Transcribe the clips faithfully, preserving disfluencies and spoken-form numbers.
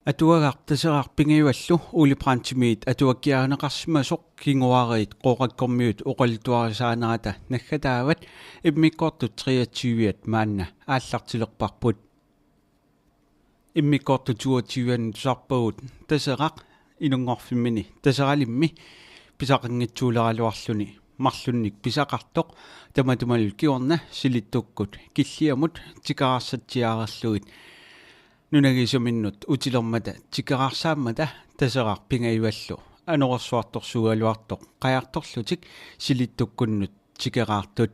Atuagaq Taseraq pingajuallu Ole Brandtimit atuakkiarineqarsimasoq kinguariit Qooqakkormiut oqaluttuarisaanerata naggataavat. Immikkoortut treogtyviat maanna aallartilerparput. Immikkoortut toogtyvianni tusarpagut Taseraq inunngorfimmini Taseralimmi pisaqanngitsuuleraluarluni marlunnik pisaqartoq, tamatumalu kingorna Silittukkut Killiamut tikeraarsatsiareerlugit nunagisaminnut utilermata tikeraarsaammata Taseraq pingajuallu anorersuartorsuugaluartoq qajartorlutik Silittukkunnut tikeraartut.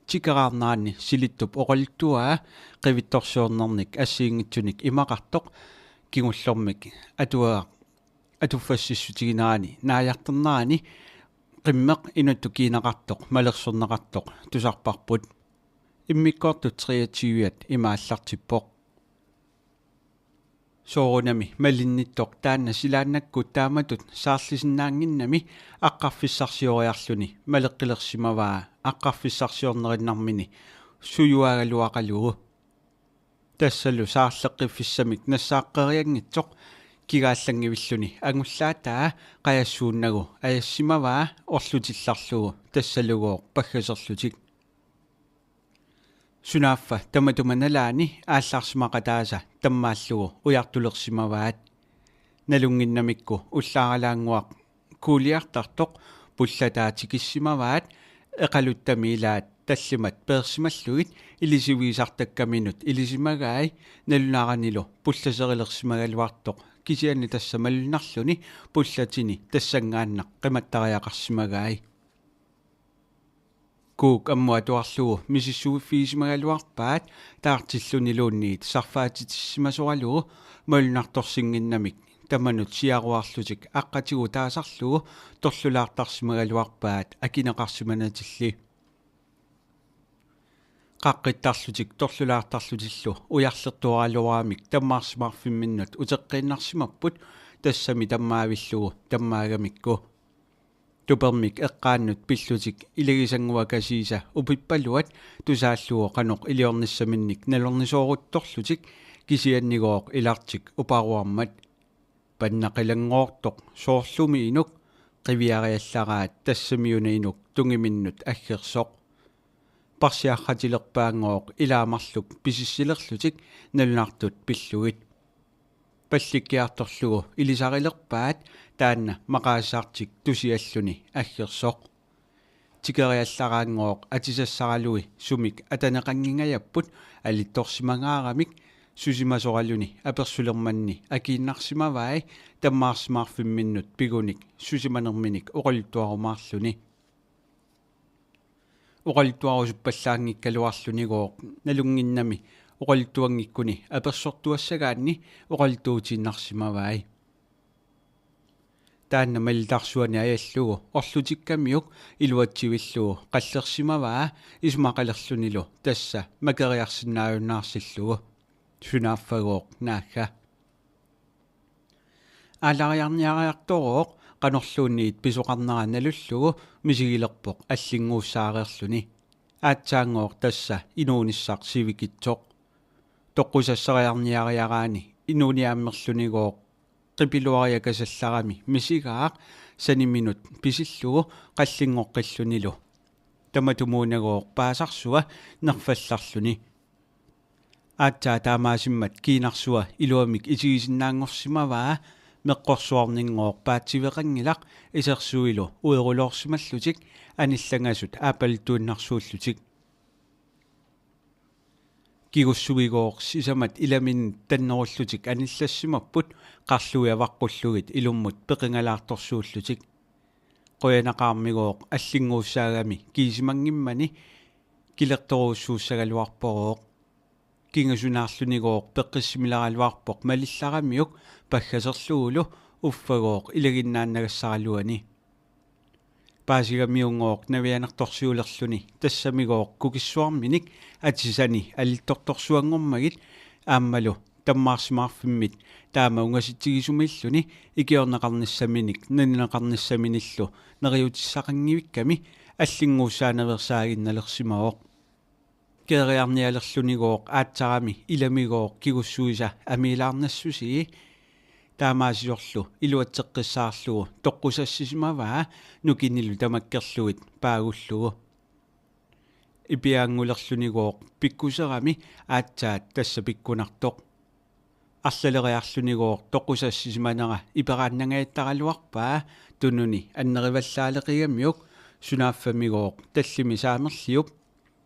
Tikeraarnerani Silittup oqaluttuaa qivittorsiornernik assigiinngitsunik imaqartoq kingullermik atuagaq atuffassissutiginerani naajartornerani qimmeq inuttut kiinaqartoq malersorneqartoq tusarparput. Immikkoortut treogtyviat ima aallartippoq: Soorunami malinnittoq taanna silaannakkut taamatut saarlisinnaannginnami aqqarfissarsioriarluni maleqqilersimavaa aqqarfissarsiornerinnarmini sujuagaluaqalugu. Tassalu saarleqqiffissamik nassaaqqerianngitsoq kigaallanngivilluni angullaataa qajassuunnagu ajassimavaa orlutillarlugu tassalugooq paggaserlutik. Sunaaffa tamatuma nalaani aallarsimaqataasa tammaallugu ujartulersimavaat. Nalunnginnamikku ullaaralaannguaq kuuliartartoq pullataa tikissimavaat, eqaluttami ilaat tallimat peersimallugit ilisivigisartakkaminut ilisimagai, nalunaranilu pullaserilersimagaluartoq kisianni tassa malunnarluni pullatini tassanngaannaq qimattariaqarsimagai. Kuuk ammut atuarlugu misissuiffigisimagaluarpaat taartilluniluunniit sarfaatitissimasoralugu malunnartorsinnginnamik tamanut siaruarlutik aqqatigut taasarlugu torlulaartarsimagaluarpaat akineqarsimanatilli. Qaqqittarlutik torlulaartarlutillu ujarlertuaraluaramik tammaarsimaarfimminnut uteqqiinnarsimapput tassami tammaavillugu tammaagamikku. Tupermik eqqaannut pillutik ilagisannguakasiisa upippaluat tusaallugu qanoq iliornissaminnik nalornisooruttorlutik kisiannigooq ilartik uparuarmat. Panna qilanngoortoq soorlumiinuk qiviariallaraat tassamiuna inuk tungiminnut aggersoq. Parsiarratilerpaanngooq ilaamarluk pisissilerlutik nalunartut pillugit. Pallikkiartorlugu ilisarilerpaat taanna maqaasisartik tusialluni aggersoq. Tikeriallaraanngooq atisassaralui sumik ataneqanngingajapput alittorsimangaaramik susimasoraluni apersulermanni akiinnarsimavai tammaarsimaarfimminnut pigunik susimanerminik oqaluttuarumaarluni. Oqaluttuarusuppallaanngikkaluarlunigooq nalunnginnami oqaluttuanngikkuni apersortuassagaanni oqaluttuutiinnarsimavai. Taanna malitarsuani ajallugu orlutikkamiuk iluatsivillugu qallersimavaa isumaqalerlunilu tassa makeriarsinnaajunnaarsillugu. Sunaaffagooq naagga. Aalariarniariartorooq qanorluunniit pisoqarnera nalullugu misigilerpoq allinnguussaareerluni. Aatsaanngooq tassa inuunissaq sivikitsoq. Toqqusassariarniariaraani inuuniaammerlunigooq qipiluariakasallarami misigaaq saniminut pisillugu qallinngoqqillunilu. Tamatumuunagooq paasarsua nerfallarluni. Aatsaat taamaasimmat kiinarsua iluamik isigisinnaanngorsimavaa meqqorsuarninngooq paatsiveqanngilaq isersuilu ueruloorsimallutik anillangasut aappaluttuinnarsuullutik. Kigussuigooq sisamat ilaminni tannerullutik anillassimapput qarlui avaqqullugit ilummut peqingalaartorsuullutik. Qujanaqaarmigooq allinnguussaagami kiisimanngimmani kilertorujussuussagaluarporooq. Kingasunaarlunigooq peqqissimileraluarpoq malillaramiuk paggaserlugulu uffagooq ilaginnaannagassaraluani. Paasigamiunngooq navianartorsiulerluni tassamigooq kukissuarminik atisani alittortorsuanngormagit aammalu tammaarsimaarfimmit taama ungasitsigisumiilluni ikiorneqarnissaminik nanineqarnissaminillu neriutissaqanngivikkami allinnguussaanaveersaaginnalersimavoq. Keeriarnialerlunigooq aatsarami ilamigooq kigussuisa amiilaarnassusii. Taamaasiorlu iluatseqqissaarlugu toqqusassisimavaa nukinilu tamakkerlugit paagullugu. Ipiaanngulerlunigooq pikkuserami aatsaat tassa pikkunartoq. Arlaleriarlunigooq toqqusassisimanera iperaannangajattaraluarpaa tununi annerivallaaleqigamiuk. Sunaaffamigooq tallimi saamerliup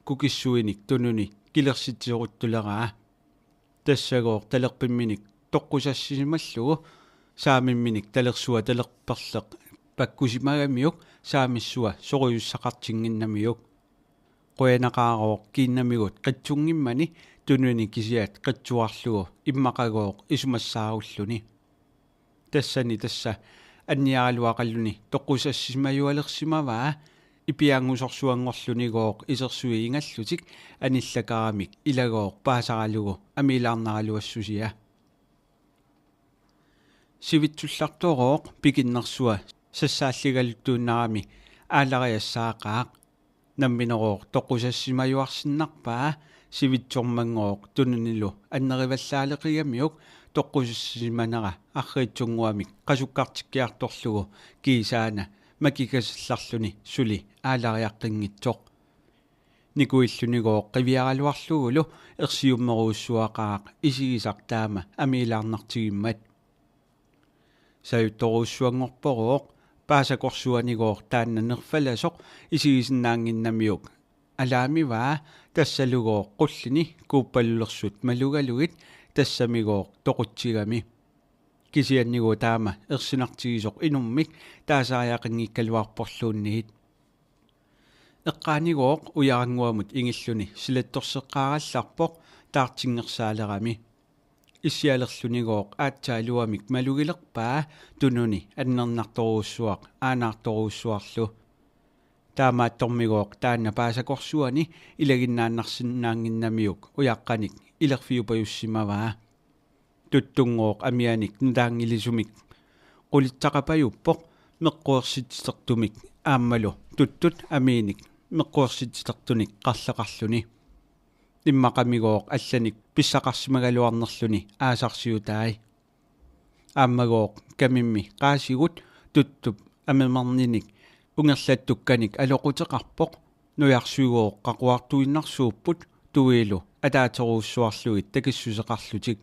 kukissuinik tununi kilersitseruttuleraa. Tassagooq talerpimminik toqqusassisimallugu saamimminik talersua talerperleq pakkusimagamiuk saamissua sorujussaqartinnginnamiuk. Qujanaqaarooq kiinnamigut qitsunngimmani tununi kisiat qitsuarlugu immaqagooq isumassaarulluni. Tassani tassa anniaraluaqaluni toqqusassisimajualersimavaa. Ipiaanngusorsuanngorlunigooq isersui ingallutik anillakaramik ilagooq paasaralugu amiilaarnaraluassusia. Sivitsullartorooq pikinnersua sassaalligaluttuinnarami aalariassaaqaaq. Namminerooq toqqusassisimajuarsinnarpaa sivitsormanngooq tununilu annerivallaaleqigamiuk toqqusassisimanera arriitsunnguamik qasukkartikkiartorlugu kiisaana makikasallarluni suli aalariaqqinngitsoq. Nikuillunigooq qiviaraluarlugulu ersiummerujussuaqaaq isigisaq taama amiilaarnartigimmat. Sajuttorujussuanngorporooq paasakorsuanigooq taanna nerfalasoq isigisinnaannginnamiuk alaamivaa tassalugooq qullini kuuppalulersut malugalugit tassamigooq toqutsigami. Kisiannigooq taama ersinartigisoq inummik taasariaqanngikkaluarporluunniit. Eqqaanigooq ujarannguamut ingilluni silattorseqqaarallarpoq taartinngersaalerami. Issialerlunigooq aatsaaluamik malugilerpaa tununi annernartorujussuaq aanaartorujussuarlu. Taamaattormigooq taanna paasakorsuani ilaginnaannarsinnaannginnamiuk ujaqqanik ilerfiupajussimavaa. Tuttunngooq amianik nutaanngilisumik qulitsaqapajuppoq meqquersitsitertumik aammalu tuttut amiinik meqquersitsitertunik qarleqarluni. Immaqamigooq allanik pissaqarsimagaluarnerluni aasarsiutai. Aammagooq kamimmi qaasigut tuttup amimerninik ungerlattukkanik aloquteqarpoq. Nujarsuigooq qaquartuinnarsuupput tuilu ataaterujussuarlugit takissuseqarlutik.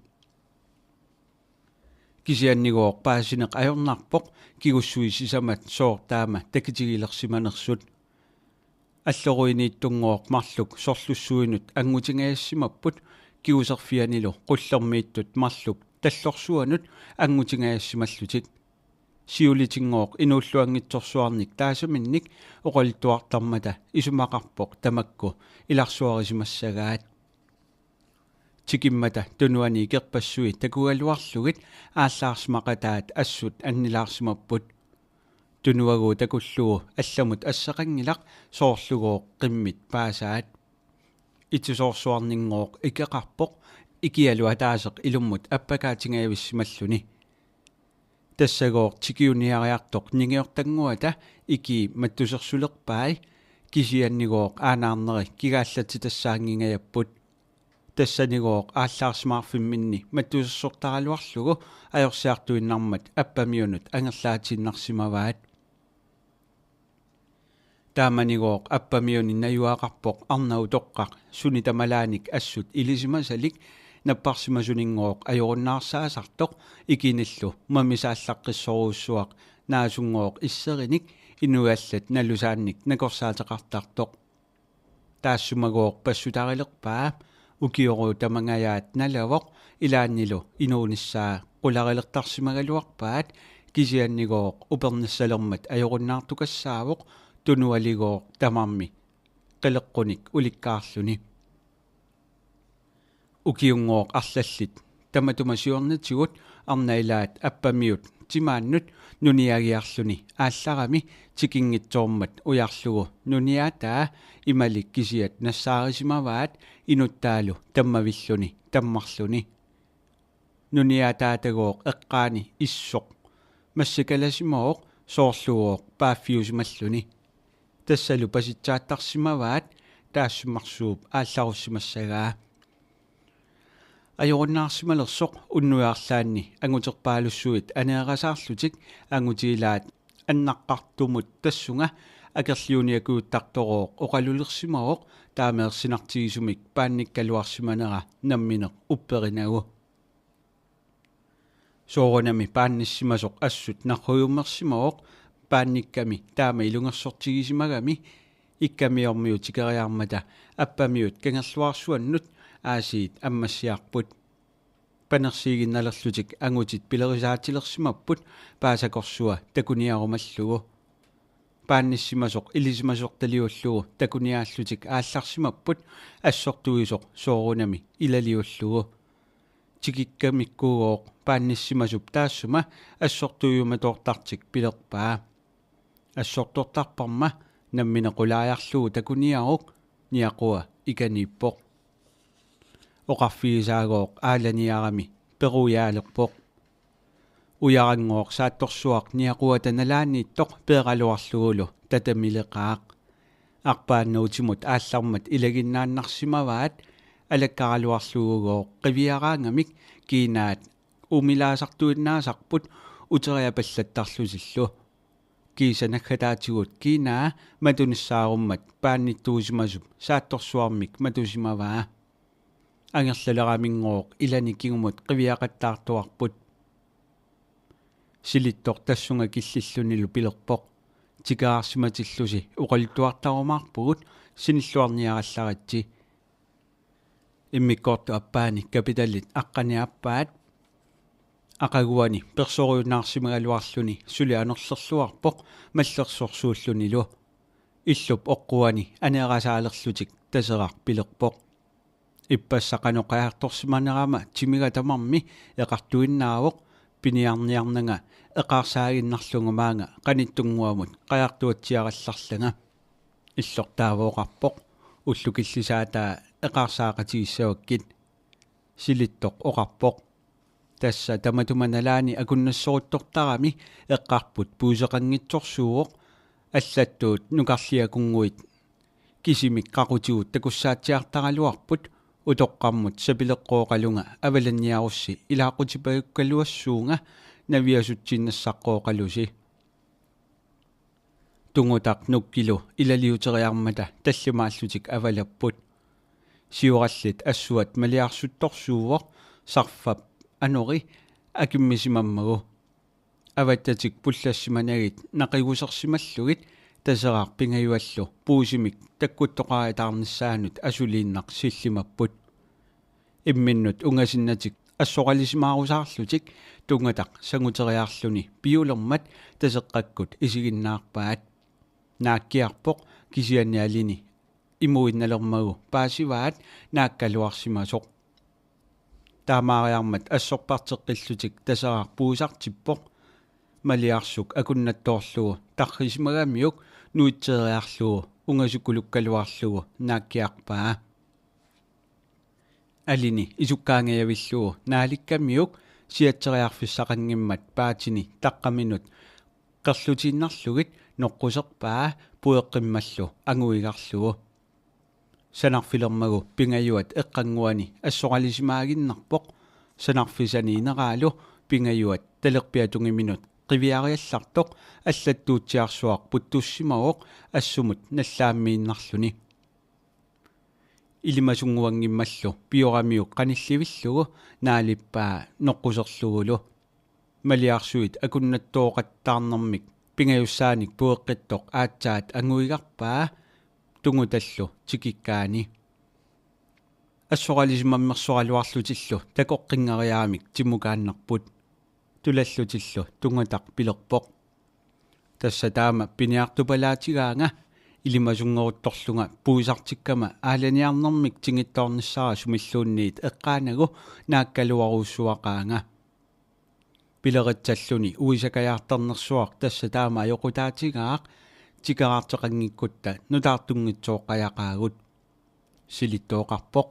Kisiannigooq paasineq ajornarpoq kigussui sisamat sooq taama takitigilersimanersut. Alleruiniittunngooq marluk sorlussuinut angutingajassimapput kiguserfianilu qullermiittut marluk tallorsuanut angutingajassimallutik. Siulitinngooq inuulluanngitsorsuarnik taasaminnik oqaluttuartarmata isumaqarpoq tamakku ilarsuarisimassagaat. Tikimmata tunuani ikerpassui takugaluarlugit aallaarsimaqataat assut annilaarsimapput. Tunuagu takullugu allamut asseqanngilaq soorlugooq qimmit paasaat. Itisoorsuarninngooq ikeqarpoq ikialu ataaseq ilummut appakaatingajavissimalluni. Tassagooq tikiuniariartoq ningiortannguata ikii mattusersulerpai kisiannigooq aanaarneri kigaallatsitassaanngingajapput. Tassanigooq aallaarsimaarfimminni mattusersortaraluarlugu ajorsiartuinnarmat appamiunut angerlaatiinnarsimavaat. Taamanigooq appamiuni najugaqarpoq arnaq utoqqaq suni tamalaanik assut ilisimasalik napparsimasunigooq ajorunnaarsaasartoq ikinillu mamisaallaqqissorujussuaq naasunngooq isserinik inuit allat nalusaannik nakorsaateqartartoq. Taassumagooq passutarilerpaa ukioruut tamangajaat nalavoq ilaannilu inuunissaa qularilertarsimagaluarpaat kisiannigooq upernissalermat ajorunnaartukassaavoq tunualigooq tamarmi qileqqunik ulikkaarluni. Ukiunngooq arlallit tamatuma siornatigut arnaq ilaat appamiut timaannut nuniagiarluni aallarami tikinngitsoormat ujarlugu nuniaataa imalik kisiat nassaarisimavaat inuttaalu tammavilluni tammarluni. Nuniaataatagooq eqqaani issoq massikalasimavoq soorlugooq paaffiusimalluni. Tassalu pasitsaattarsimavaat taassumarsuup aallarussimassagaa. Ajorunnaarsimalersoq unnuit arlaanni anguterpaalussuit aneerasaarlutik angutilaat annaqqartumut tassunga akerliuniakuuttartorooq oqalulersimavoq, taama ersinartigisumik paannikkaluarsimanera nammineq upperinagu. Soorunami paannissimasoq assut narrujummersimavoq, paannikkami taama ilungersortigisimagami. Ikkamiormiut tikeriarmata appamiut kangerluarsuannut aasiit ammassiarput. Panersiiginnalerlutik angutit pilerisaatilersimapput paasakorsua takuniarumallugu. Paannissimasoq ilisimasortaliullugu takuniaallutik aallarsimapput, assortuisoq soorunami ilaliullugu. Tikikkamikkuugooq paannissimasup taassuma assortuiumatoortartik pilerpaa. Assortortarparma nammineq qulaajarlugu takuniaruk, niaqua ikaniippoq. Oqarfigisaagooq aalaniarami peruujaalerpoq. Ujaranngooq saattorsuaq niaquata nalaaniittoq peeraluarlugulu tatamileqaaq. Arpaannaq utimut aallarmat ilaginnaannarsimavaat, alakkaraluarlugugooq qiviaraangamik kiinaat uumilaasartuinnaasarput uteriapallattarlutillu. Kiisa naggataatigut kiinaa matunissaarummat paannittuusimasup saattorsuarmik matusimavaa. Angerlaleraminngooq ilani kingumut qiviaqattaartuarput. Silittoq tassunga killillunilu pilerpoq: Tikeraarsimatillusi oqaluttuartarumaarpugut, sinilluarniarallaritsi. Immikkoortut appaani kapitalit aqqaneq-aappaat. Aqaguani persorujunaarsimagaluarluni suli anorlerluarpoq mallersorsuullunilu. Illup oqquani aneerasaalerlutik Taseraq pilerpoq: Ippassaq qanoq qajartorsimanerama timiga tamarmi eqartuinnaavoq, piniarniarnanga eqaarsaaginnarlunga maanga qanittunnguamut qajartuatsiarallarlanga. Illoq taava oqarpoq: Ullut killisaataa eqaarsaaqatigissavakkit. Silittoq oqarpoq: Tassa tamatuma nalaani akunnassoruttortarami eqqarput puiseqanngitsorsuuvoq, allattuut nukarliakunnguit kisimik qaqutigut takussaatsiartaraluarput, utoqqarmut sapileqqooqalunga avalanniarussi ilaaqutipajukkaluassuunga naviasutsiinnassaqqooqalusi. Tungutaq nukkilu ilaliuteriarmata tallimaallutik avalapput. Siorallit assuat maliarsuttorsuuvoq, sarfap anori akimmisimammagu. Avattatik pullassimanagit naqigusersimallugit Taseraq Pingajuallu puisimik takkuttoqaritaarnissaanut asuliinnaq sillimapput. Imminnut ungasinnatik assoralisimaarusaarlutik Tungutaq sanguteriarluni piulermat Taseqqakkut isiginnaarpaat. Naakkiarpoq kisianni alini imuinnalermagu paasivaat naakkaluarsimasoq. Taamaariarmat assorparteqqillutik Taseraq puisartippoq. Maliarsuk akunnattoorlugu tarrisimagamiuk nuitseeriarlugu ungasikulukkaluarlugu naakkiarpaa. Alini isukkaangajavillugu naalikkamiuk siatseriarfissaqanngimmat paatini taqqaminut qerlutiinnarlugit noqquserpaa pueqqimmallu anguigarlugu. Sanarfilermagu Pingajuat eqqannguani assoralisimaaginnarpoq. Sanarfisani ineraalu Pingajuat talerpiatungiminut qiviariallartoq allattuutsiarsuaq puttussimavoq assumut nallaammiinnarluni. Ilimasunnguanngimmallu pioramiuk qanillivillugu naalippaa noqquserlugulu. Maliarsuit akunnattooqattaarnermik Pingajussaanik pueqqittoq aatsaat anguigarpaa Tungutallu tikikkaani. Assoralisimammersoraluarlutillu takoqqinngeriaramik timukaannarput. Tulallutillu Tungutaq pilerpoq: Tassa taama piniartupalaatigaanga, ilimasunngeruttorlunga puisartikkama aalaniarnermik tingittoornissara sumilluunniit eqqaanagu naakkaluarujussuaqaanga. Pileritsalluni uisakajaartarnersuaq tassa taama ajoqutaatigaaq, tikeraarteqanngikkutta nutaartunngitsooqqajaqaagut. Silittoq oqarpoq: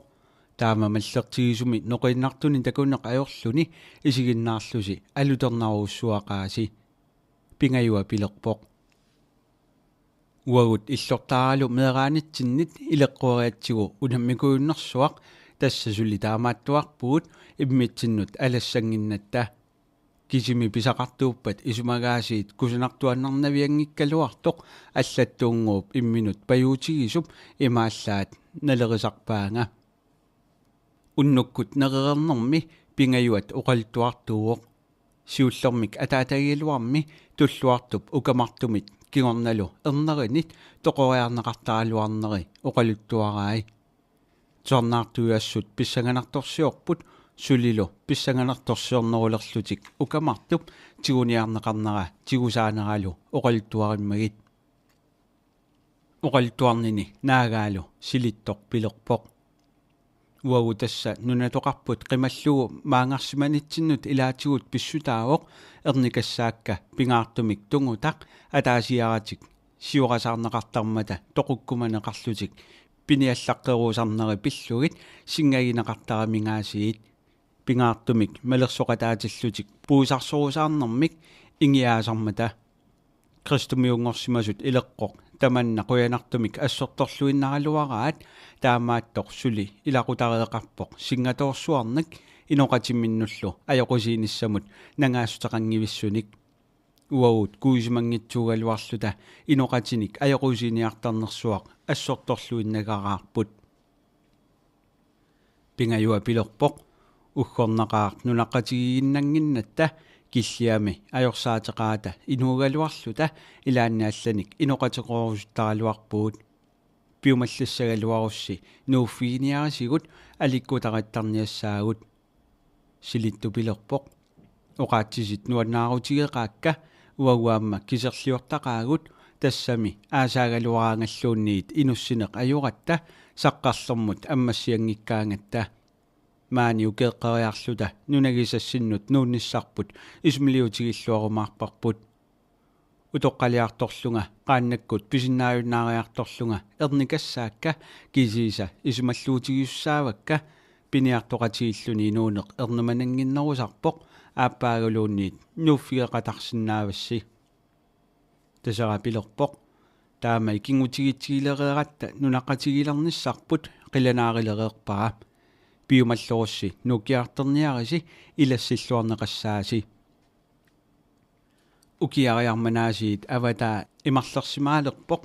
Taama mallertigisumi noqiinnartuni takuneq ajorluni isiginnaarlusi alutornarujussuaqaasi. Pingajua pilerpoq: Uagut illortaaralu meeraanitsinnit ileqquerigatsigu unammikujunnersuaq Tassa suli taamaattuarpugut immitsinnut alassannginnatta. Kisimi pisaqartuuppat isumagaasiit kusanartuaannarnavianngikkaluartoq allattuunnguup imminut pajuutigisup imaallaat nalerisarpaanga. Unnukkut nerereernermi Pingajuat oqaluttuartuuvoq. Siullermik ataatagigaluarmi Tulluartup Ukamartumit kingornalu ernerinit toqoriarneqartaraluarneri oqaluttuarai. Tusarnaartuiassut pissanganartorsiorput, sulilu pissanganartorsiornerulerlutik Ukamartup tiguniarneqarnera tigusaaneralu oqaluttuarimmagit. Oqaluttuarnini naagaalu Silittoq pilerpoq: Uagut tassa nunatoqarput qimallugu maanngarsimanitsinnut ilaatigut pissutaavoq, ernikassaakka pingaartumik tungutaq ataasiaratik siorasaarneqartarmata toqukkumaneqarlutik piniallaqqeruusarneri pillugit sinngagineqartaramingaasiit. Pingaartumik malersoqataatillutik puisarsorusaarnermik ingiaasarmata. Kristumiunngorsimasut ileqqoq tamanna qujanartumik assortorluinnaraluaraat, taamaattoq suli ilaqutareeqarpoq singatoorsuarnik inoqatiminnullu ajoqusiinissamut nangaassuteqanngivissunik. Uagut kuisimanngitsuugaluarluta inoqatinik ajoqusiiniartarnersuaq assortorluinnagaraarput. Pingajuat pilerpoq: Uggornaqaaq nunaqqatigiinnannginnatta, Killiami ajorsaateqarata inuugaluarluta ilaanni allanik inoqateqarusuttaraluarpugut. Piumallassagaluarussi nuuffiginiarisigut alikkutarittarniassaagut. Silittoq pilerpoq: Oqaatsisit nuannaarutigeqaakka, uagut aamma kiserliortaqaagut, tassami aasaagaluaraangalluunniit inussineq ajoratta saqqarlermut ammassianngikkaangatta. Maani ukeeqqeriarluta nunagisassinnut nuunnissarput isumaliutigilluarumaarparput. Utoqqaliartorlunga qaannakkut pisinnaajunnaariartorlunga ernikassaakka kisiisa isumalluutigisussaavakka, piniartoqatigiilluni inuuneq ernumanannginnerusarpoq aappaagaluunniit nuuffigeqatarsinnaavassi. Taseraq pilerpoq: Taama ikinngutigiitsigilereeratta nunaqqatigiilernissarput qilanaarilereerpara. Piumallerussi nuukkiartorniarisi ilassilluarneqassaasi. Ukiariarmanaasiit avataa imarlersimaalerpoq,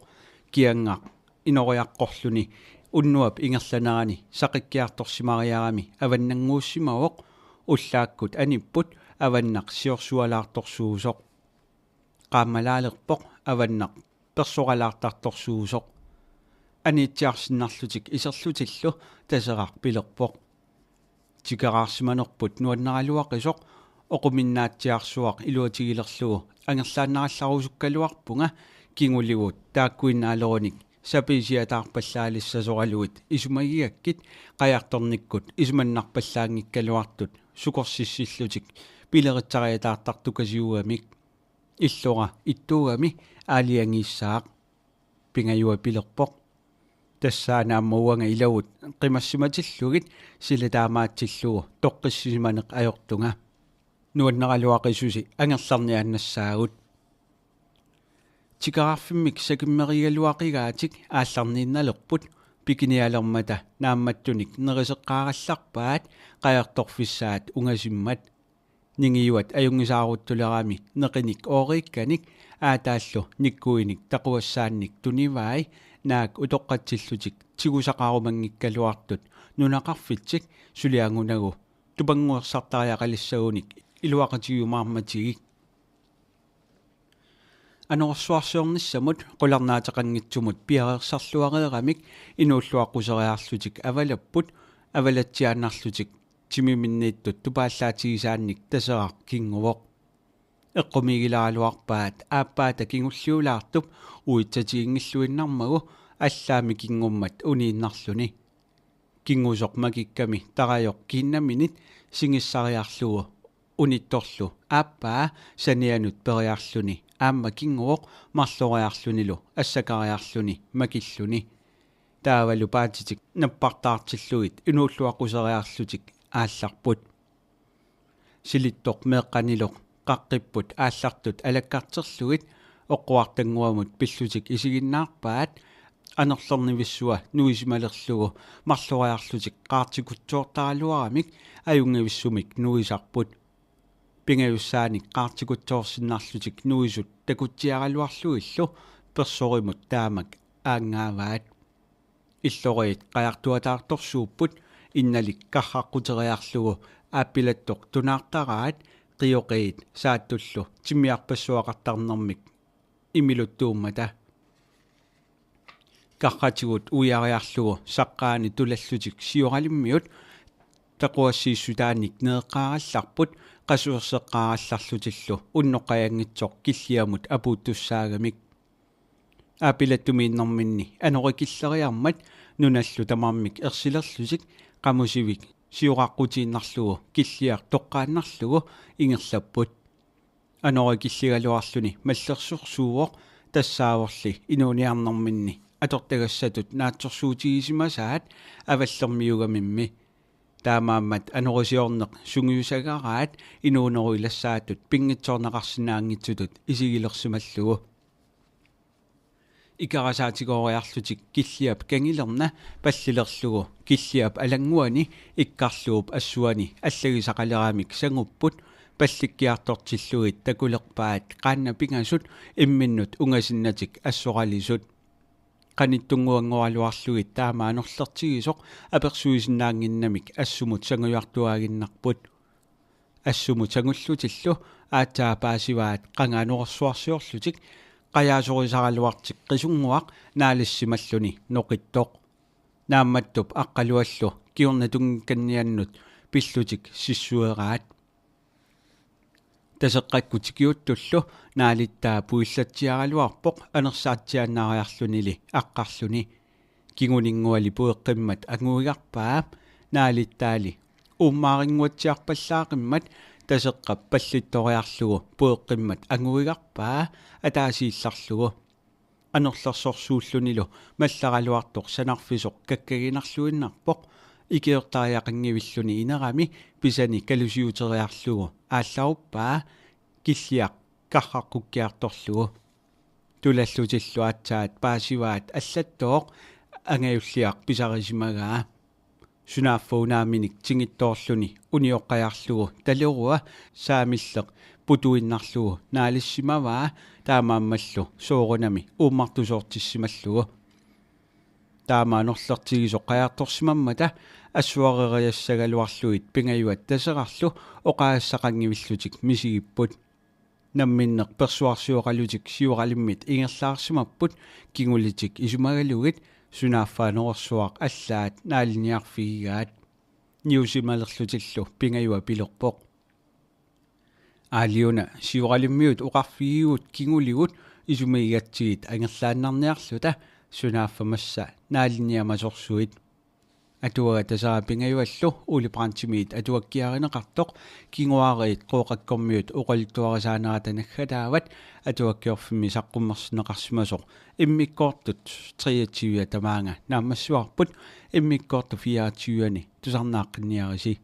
kiangaq inoriaqqorluni unnuap ingerlanerani saqikkiartorsimariarami avannannguussimavoq. Ullaakkut anipput avannaq siorsualaartorsuusoq. Qaammalaalerpoq avannaq persoralaartartorsuusoq. Aniitsiarsinnarlutik iserlutillu Taseraq pilerpoq: Tikeraarsimanerput nuanneraluaqisoq, oquminnaatsiarsuaq iluatigilerlugu angerlaannarallarusukkaluarpunga, kinguligut taakkuinnaalerunik sapiisiataarpallaalissasoralugit isumagigakkit, qajartornikkut isumannarpallaanngikkaluartut sukorsissillutik pileritsariataartartukasiugamik. Illora ittuugami aalajangiissaaq. Pingajuat pilerpoq: Tassaana aamma uanga ilagut qimassimatillugit sila taamaatsillugu toqqissisimaneq ajortunga. Nuanneraluaqisusi angerlarniaannassaagut. Tikeraarfimmik sakimmerigaluaqigaatik aallarniinnalerput, pikinialermata naammattunik neriseqqaarallarpaat qajartorfissaat ungasimmat. Ningiuat ajunngisaaruttulerami neqinik ooriikkanik aataallu nikkuinik taquassaannik tunivai, naak utoqqatsillutik tigusaqarumanngikkaluartut nunaqarfitsik, sulianngunagu tupannguersartariaqalissagunik iluaqutigiumaarmatigik. Anorersuarsiornissamut qularnaateqanngitsumut piareersarluareeramik inuulluaqquseriarlutik avalapput, avalatsiaannarlutik timiminniittut tupaallaatigisaannik Taseraq kinnguvoq. Eqqumiigileraluarpaat aappaata kingulliulaartup uitsatiginngilluinnarmagu allaammi kinngummat uniinnarluni. Kinngusoq makikkami tarajoq kiinnaminit singissariarlugu unittorlu aappaa sanianut periarluni aamma kinnguvoq marloriarlunilu assakariarluni makilluni. Taavalu paatitik nappartaartillugit inuulluaqquseriarlutik aallarput. Silittoq meeqqanilu qaqqipput aallartut alakkarterlugit oqquartannguamut pillutik isiginnaarpaat anerlernivissua nuisimalerlugu marloriarlutik qaartikutsoortaraluaramik ajunngivissumik nuisarput. Pingajussaanik qaartikutsoorsinnarlutik nuisut takutsiaraluarlugillu persorimut taamak aanngaavaat. Illoriit qajartuataartorsuupput, innalik qarraqquteriarlugu aappilattoq tunaartaraat, qioqiit saattullu timmiarpassuaqartarnermik imiluttuummata. Qarratigut uiariarlugu saqqaani tulallutik Sioralimmiut taquassiissutaanik nereqqaarallarput, qasuerseqqaarallarlutillu unnoqqajanngitsoq Killiamut apuuttussaagamik. Aappilattumiinnerminni anorikilleriarmat nunallu tamarmik ersilerlutik qamusivik sioraqqutiinnarlugu Killiaq toqqaannarlugu ingerlapput. Anorikilligaluarluni mallersorsuuvoq, tassaavorli inuuniarnerminni atortagassatut naatsorsuutigisimasaat avallermiugamimmi. Taamaammat anorisiorneq sungiusagaraat inuunerup ilassaatut pinngitsoorneqarsinnaanngitsutut isigilersimallugu. Ikerasaatigooriarlutik Killiap kangilerna pallilerlugu Killiap alannguani ikkarluup assuani allagisaqaleramik sangupput, pallikkiartortillugit takulerpaat qaannat pingasut imminnut ungasinnatik assoralisut. Qanittunnguanngoraluarlugit taama anorlertigisoq apersuisinnaannginnamik assumut sangujartuaaginnarput. Assumut sangullutillu aatsaat paasivaat qanga anorersuarsiorlutik qajaasorisaraluartik Qisunnguaq naalissimalluni noqittoq. Naammattup Aqqaluallu kingornatunngikkanniannut pillutik sissueraat. Taseqqakkut tikiuttullu naalittaa puillatsiaraluarpoq anersaatsiaannariarlunili aqqarluni. Kinguninnguali pueqqimmat anguigarpaa, naalittaali uummaarinnguatsiarpallaaqimmat Taseqqap pallittoriarlugu pueqqimmat anguigarpaa ataasiillarlugu. Anorlersorsuullunilu mallaraluartoq sanarfisoq kakkaginarluinnarpoq, ikiortariaqanngivilluni inerami pisani kalusiuteriarlugu aallaruppaa, Killiaq qarraqqukkiartorlugu. Tulallutillu aatsaat paasivaat allattooq angajulliaq pisarisimagaa. Sunaaffa unaaminik tingittoorluni unioqqajarlugu talerua saamilleq putuinnarlugu naalissimavaa, taamaammallu soorunami uummartusoortissimallugu. Taama anorlertigisoq qajartorsimammata assuareriassagaluarlugit Pingajuat Taserarlu oqaassaqanngivillutik misigipput. Namminneq persuarsioqalutik Sioralimmit ingerlaarsimapput kingulitik isumagalugit, sunaaffa anorersuaq allaat naaliniarfigigaat. Niusimalerlutillu Pingajuat pilerpoq: Aaliuna, Sioralimmiut oqarfigigut kinguligut isumigigatsigit angerlaannarniarluta, sunaaffa massa naaliniamasorsuit. Atuagaq Taseraq Pingajuallu Ole Brandtimit atuakkiarineqartoq, kinguaariit Qooqakkormiut oqaluttuarisaanerata naggataavat, atuakkiorfimmi saqqummersinneqarsimasoq immikkoortut treogtyve tamaanga naammassivarput, immikkoortut fireogtyve-ani tusarnaaqqinniarisi.